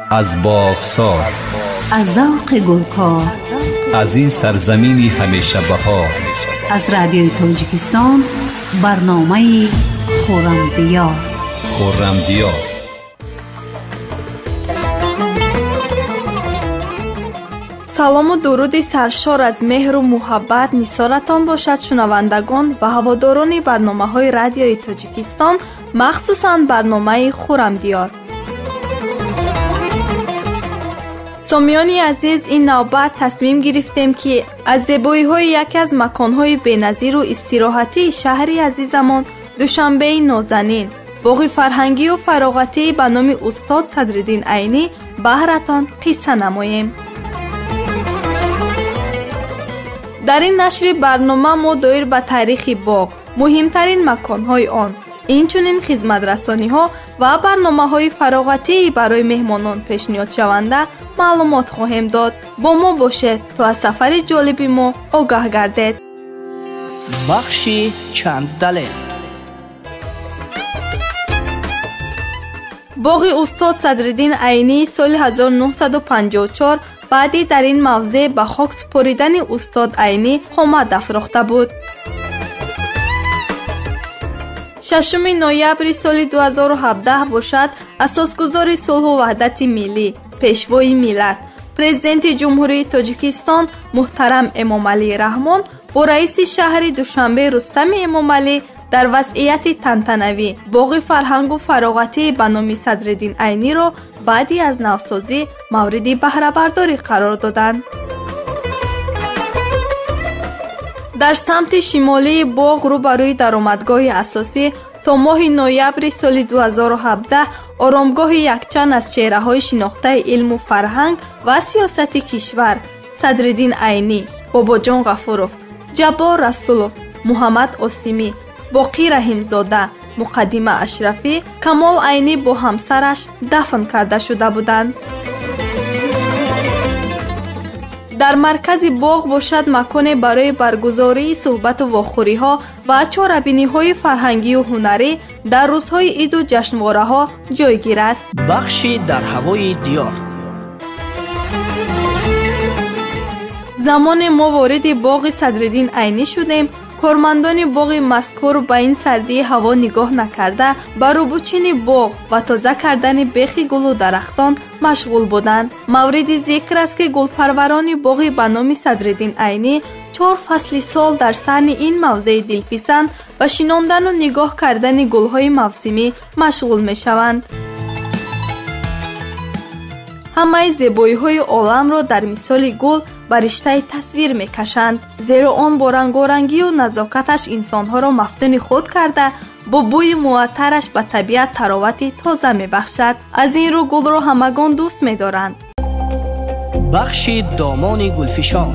Аз боғсор, аз завқи гулкор, аз ин сарзамини ҳамеша баҳор, аз радиои Тоҷикистон барномаи Хуррамдиёр. Хуррамдиёр. Салому дуруди саршор аз меҳру муҳаббат нисоратон бошад, шунавандагон ва ҳаводорони барномаҳои радиои Тоҷикистон, махсусан барномаи Хуррамдиёр. Сомиёни азиз, ин навбат тасмим гирифтем, ки аз зебоиҳои яке аз маконҳои беназиру истироҳатии шаҳри азизамон Душанбеи нозанин, боғи фарҳангию фароғатии ба номи устод Садриддин Айнӣ баҳратон қисса намоем. Дар ин нашри барнома мо доир ба таърихи боғ, муҳимтарин маконҳои он, инчунин хизматрасониҳо ва барномаҳои фароғатии барои меҳмонон пешниҳодшаванда маълумот хоҳем дод. Бо мо бошед, то аз сафари ҷолиби мо огаҳ гардед. Бахши чанд далел. Боғи устод Садриддин Айнӣ соли 1954 баъди дар ин мавзеъ ба хок супоридани устод Айнӣ қомат афрохта буд. 6 ноябри соли 2017 бошад, асосгузори сулҳу ваҳдати миллӣ, пешвои миллат, президенти Ҷумҳурии Тоҷикистон муҳтарам Эмомалӣ Раҳмон бо раиси шаҳри Душанбе Рустами Эмомалӣ дар вазъияти тантанавӣ боғи фарҳангу фароғатии ба номи Садриддин Айниро баъди аз навсозӣ мавриди баҳрабардорӣ қарор доданд. Дар самти шимолии боғ рӯбарӯи даромадгоҳи асосӣ то моҳи ноябри соли 2017 оромгоҳи якчанд аз чеҳраҳои шинохтаи илму фарҳанг ва сиёсати кишвар Садриддин Айнӣ, Бобоҷон Ғафуров, Ҷаббор Расулов, Муҳаммад Осимӣ, Боқӣ Раҳимзода, Муқаддима Ашрафӣ, Камол Айнӣ бо ҳамсараш дафн карда шуда буданд. Дар маркази боғ бошад маконе барои баргузории суҳбату вохӯриҳо ва чорабиниҳои фарҳангию ҳунарӣ дар рӯзҳои иду ҷашнвораҳо ҷойгир аст. Бахши дар ҳавои диёр. Замоне мо вориди боғи Садриддин Айнӣ шудем, кормандони боғи мазкур ба ин сардии ҳаво нигоҳ накарда, ба рӯбучини боғ ва тоза кардани бехи гулу дарахтон машғул буданд. Мавриди зикр аст, ки гулпарварони боғи ба номи Садриддин Айнӣ 4 фасли сол дар саҳни ин мавзеи дилписанд ба шинондану нигоҳ кардани гулҳои мавсимӣ машғул мешаванд. Ҳамаи зебоиҳои оламро дар мисоли гул ба риштаи тасвир мекашанд, зеро он бо рангорангию назокаташ инсонҳоро мафтуни худ карда, бо бӯи муаттараш ба табиат таровати тоза мебахшад. Аз ин рӯ гулро ҳамагон дӯст медоранд. Бахши домони гулфишон.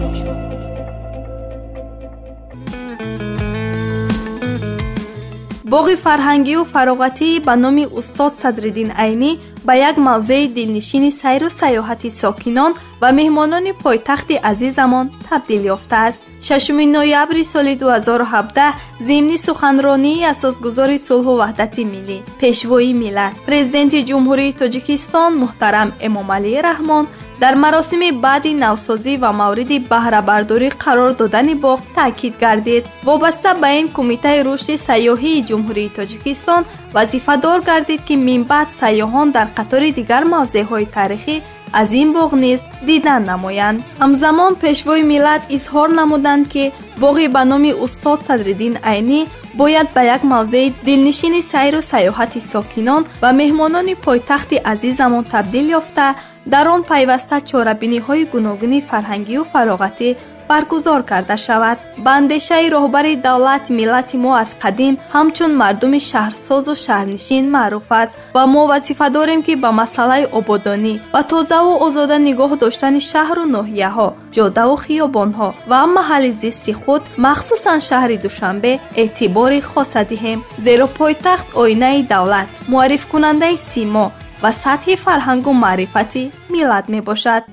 Боғи фарҳангию фароғатии ба номи устод Садриддин Айнӣ ба як мавзеи дилнишини сайру сайёҳати сокинон ва меҳмонони пойтахти азизамон табдил ёфтааст. 6 ноябри соли 2017 зимни суханронии асосгузори сулҳу ваҳдати миллӣ, пешвои миллат, президенти Ҷумҳурии Тоҷикистон муҳтарам Эмомалӣ Раҳмон дар маросими баъди навсозӣ ва мавриди баҳрабардорӣ қарор додани боғ таъкид гардид. Вобаста ба ин, Кумитаи рушди сайёҳии Ҷумҳурии Тоҷикистон вазифадор гардид, ки минбаъд сайёҳон дар қатори дигар мавзеъҳои таърихӣ аз ин боғ низ дидан намоянд. Ҳамзамон пешвои миллат изҳор намуданд, ки боғи ба номи устод Садриддин Айнӣ бояд ба як мавзеи дилнишини сайру сайёҳати сокинон ва меҳмонони пойтахти азизамон табдил ёфта, дар он пайваста чорабиниҳои гуногуни фарҳангию фароғатӣ баргузор карда шавад. Ба андешаи роҳбари давлат, миллати мо аз қадим ҳамчун мардуми шаҳрсозу шаҳрнишин маъруф аст ва мо вазифа дорем, ки ба масъалаи ободонӣ ва тозаву озода нигоҳ доштани шаҳру ноҳияҳо, ҷодаву хиёбонҳо ва маҳалли зисти худ, махсусан шаҳри Душанбе, эътибори хоса диҳем, зеро пойтахт оинаи давлат, муаррифкунандаи симо ва сатҳи фарҳангу маърифати миллат мебошад.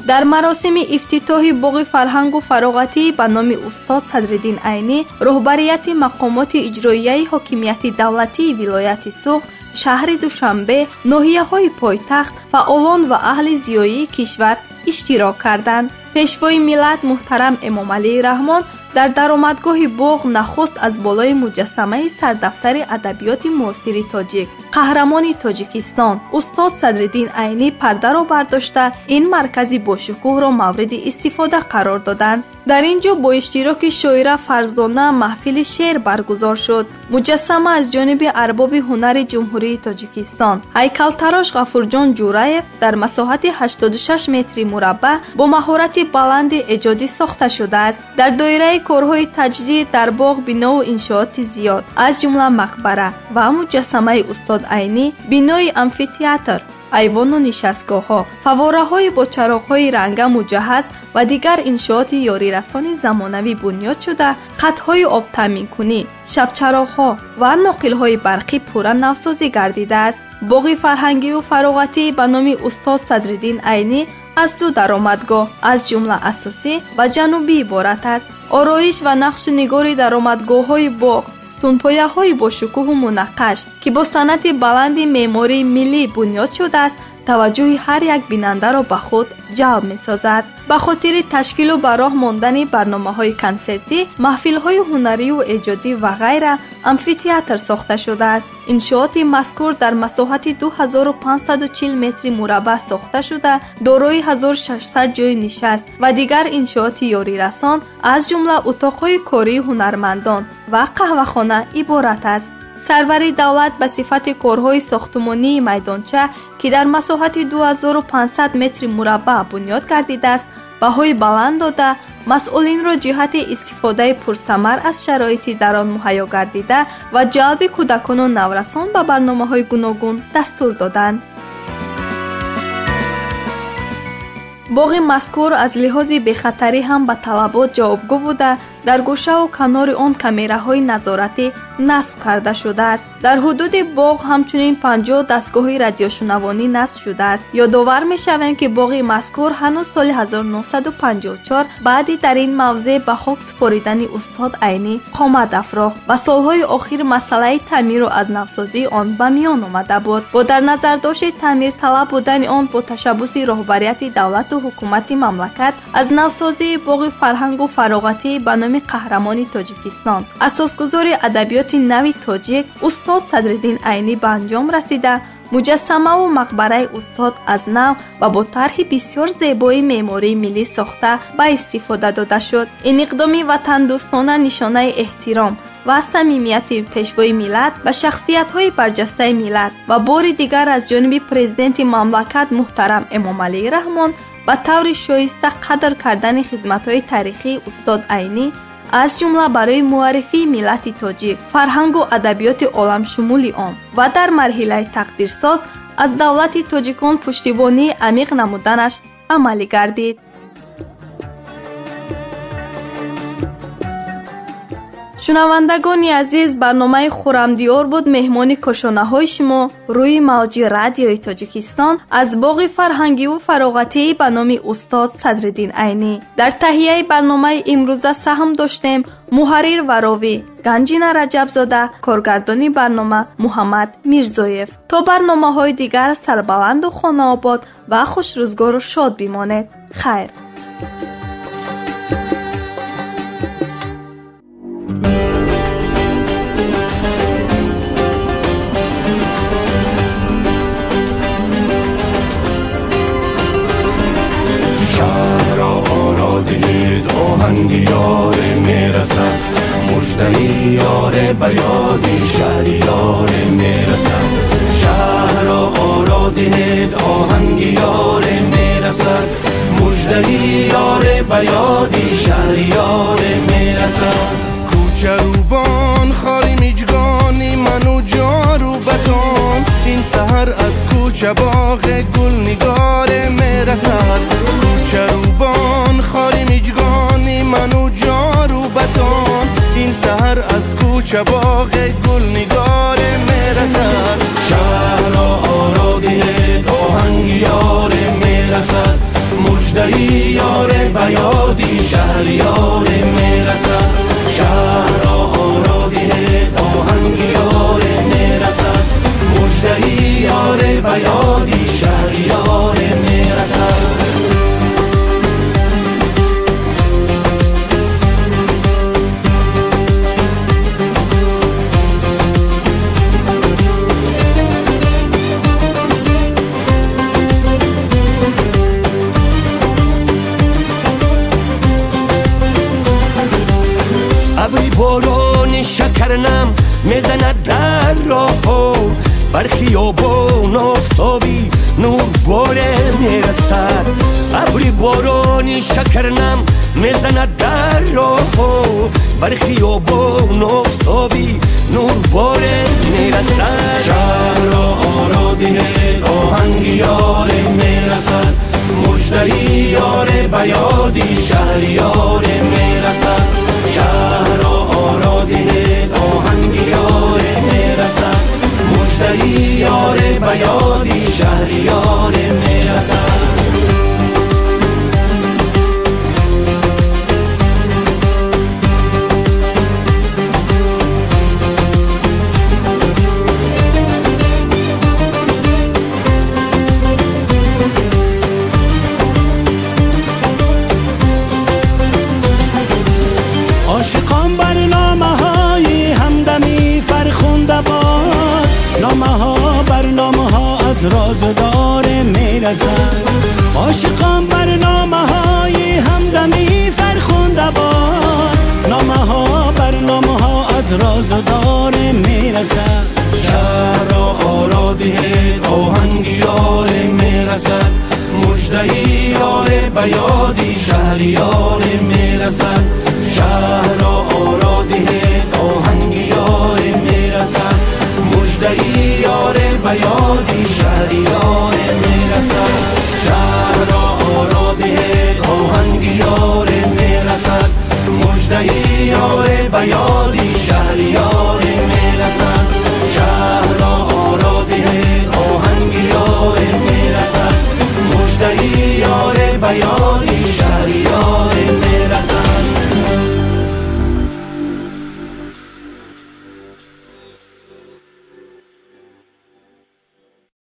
Дар маросими ифтитоҳи боғи фарҳангу фароғатӣ ба номи устод Садриддин Айнӣ роҳбарияти мақомоти иҷроияи ҳокимияти давлатии вилояти Суғд, шаҳри Душанбе, ноҳияҳои пойтахт, фаъолон ва аҳли зиёии кишвар иштирок карданд. Пешвои миллат муҳтарам Эмомалӣ Раҳмон дар даромадгоҳи боғ нахуст аз болои муҷассамаи сардафтари адабиёти муосири тоҷик, қаҳрамони Тоҷикистон устод Садриддин Айнӣ пардаро бардошта, ин маркази бошукӯҳро мавриди истифода қарор доданд. Дар ин ҷо бо иштироки шоира Фарзона маҳфили шеър баргузор шуд. Муҷассама аз ҷониби арбоби ҳунари Ҷумҳурии Тоҷикистон ҳайкалтарош Ғафурҷон Ҷураев дар масоҳати 86 метри мураббаъ бо маҳорати баланди эҷодӣ сохта шудааст. Дар доираи корҳои таҷдид дар боғ бинову иншооти зиёд, аз ҷумла мақбара ва муҷассамаи устод Айнӣ, бинои амфитеатр, айвону нишастгоҳҳо, фаввораҳои бо чароғҳои ранга муҷаҳҳаз ва дигар иншооти ёрирасони замонавӣ бунёд шуда, хатҳои обтаъминкунӣ, шабчароғҳо ва ноқилҳои барқӣ пурра навсозӣ гардидааст. Боғи фарҳангию фароғатӣ ба номи устод Садриддин Айнӣ аз ду даромадгоҳ, аз ҷумла асосӣ ва ҷанубӣ иборат аст. Ороиш ва нақшу нигори даромадгоҳҳои боғ, сутунпояҳои бошукӯҳу мунаққаш, ки бо санъати баланди меъмории миллӣ бунёд шудааст, таваҷҷӯҳи ҳар як бинандаро ба худ ҷалб месозад. Ба хотири ташкилу ба роҳ мондани барномаҳои консертӣ, маҳфилҳои ҳунарию эҷодӣ ва ғайра амфитеатр сохта шудааст. Иншооти мазкур дар масоҳати 2540 метри мураббаъ сохта шуда, дорои 1600 ҷойи нишаст ва дигар иншооти ёрирасон, аз ҷумла утоқҳои кории ҳунармандон ва қаҳвахона иборат аст. Сарвари давлат ба сифати корҳои сохтумонии майдонча, ки дар масоҳати 2500 метри мураббаъ бунёд гардидааст, баҳои баланд дода, масъулинро ҷиҳати истифодаи пурсамар аз шароити дар он муҳайё гардида ва ҷалби кӯдакону наврасон ба барномаҳои гуногун дастур доданд. Боғи мазкур аз лиҳози бехатарӣ ҳам ба талабот ҷавобгӯ буда, дар гӯшаву канори он камераҳои назоратӣ насб карда шудааст. Дар ҳудуди боғ ҳамчунин 50 дастгоҳи радиошунавонӣ насб шудааст. Ёдовар мешавем, ки боғи мазкур ҳанӯз соли 1954 баъди дар ин мавзеъ ба хок супоридани устод Айнӣ қомат афрохт ва солҳои охир масъалаи таъмиру аз навсозии он ба миён омада буд. Бо дар назардошти таъмирталаб будани он бо ташаббуси роҳбарияти давлату ҳукумати мамлакат аз навсозии боғи фарҳангу фароғатӣ ба номи қаҳрамони Тоҷикистон, асосгузори адабиёти нави тоҷик устод Садриддин Айнӣ ба анҷом расида, муҷассамаву мақбараи устод аз нав ва бо тарҳи бисёр зебои меъмории миллӣ сохта ба истифода дода шуд. Ин иқдоми ватандӯстона нишонаи эҳтиром ва самимияти пешвои миллат ба шахсиятҳои барҷастаи миллат ва бори дигар аз ҷониби президенти мамлакат муҳтарам Эмомалӣ Раҳмон ба таври шоиста қадр кардани хизматҳои таърихии устод Айнӣ, аз ҷумла барои муаррифии миллати тоҷик, фарҳангу адабиёти оламшумули он ва дар марҳилаи тақдирсоз аз давлати тоҷикон пуштибонии амиқ намуданаш амалӣ гардид. Шунавандагони азиз, барномаи Хуррамдиёр буд меҳмони кошонаҳои шумо рӯи мавҷи радиои Тоҷикистон аз боғи фарҳангиву фароғатии ба номи устод Садриддин Айнӣ. Дар таҳияи барномаи имрӯза саҳм доштем муҳаррир ва ровӣ Ганҷина Раҷабзода, коргардони барнома Муҳаммад Мирзоев. То барномаҳои дигар сарбаланду хонаобод ва хушрӯзгору шод бимонед. Хайр. آهنگ یار میرسد، مژده یار به یادی شهریار میرسد. شهر را آرا دهید آهنگ یار میرسد، مژده یار به یادی شهریار میرسد. کوچه روبان خالی میجگانی منو جارو بتان، این سحر از کوچه باغ گل نگار میرسد. کوچه روبان خالی میجگانی منو جارو بتان، این سحر از کوچه باغ گل نگار میرسد. شهر را آرا دهید آهنگ یار میرسد، مژده шаҳриёр мерасад. Шаҳрро оро диҳед, оҳанги ёр мерасад. Муждаи ёр ба ёди шаҳриёр мерасад. Абри борони шакарнам мезанад дар роҳҳо, бар хиёбон офтоби нурборе мерасад. Абри борони шакарнам мезанад дар роҳҳо, бар хиёбон офтоби нурборе мерасад. Шаҳрро оро диҳед, оҳанги ёре мерасад. Муждаи ёре ба ёди шаҳриёре мерасад. Шаҳрро оро диҳед, оҳанги ёре мерасад. Муждаи ёре ба ёди шаҳриёре мерасад. Ошиқон барномаҳои ҳамдамӣ фархунда бод, номаҳо барномаҳо аз роздор мерасад. Ошиқон барномаҳои ҳамдамӣ фархунда бод, номаҳо барномаҳо аз роздор мерасад. Шаҳрро оро диҳед, оҳанги ёре мерасад. Муждаи ёре ба ёди шаҳриёре мерасад. Шаҳрро оро диҳед, оҳанги ёре мерасад. Муждаи ёре ба ёди шаҳриёре мерасад. Шаҳрро оро диҳед, оҳанги ёре мерасад. Муждаи ёре ба ёди шаҳриёре мерасад. Шаҳрро оро диҳед, оҳанги ёре мерасад. Муждаи ёре ба ёди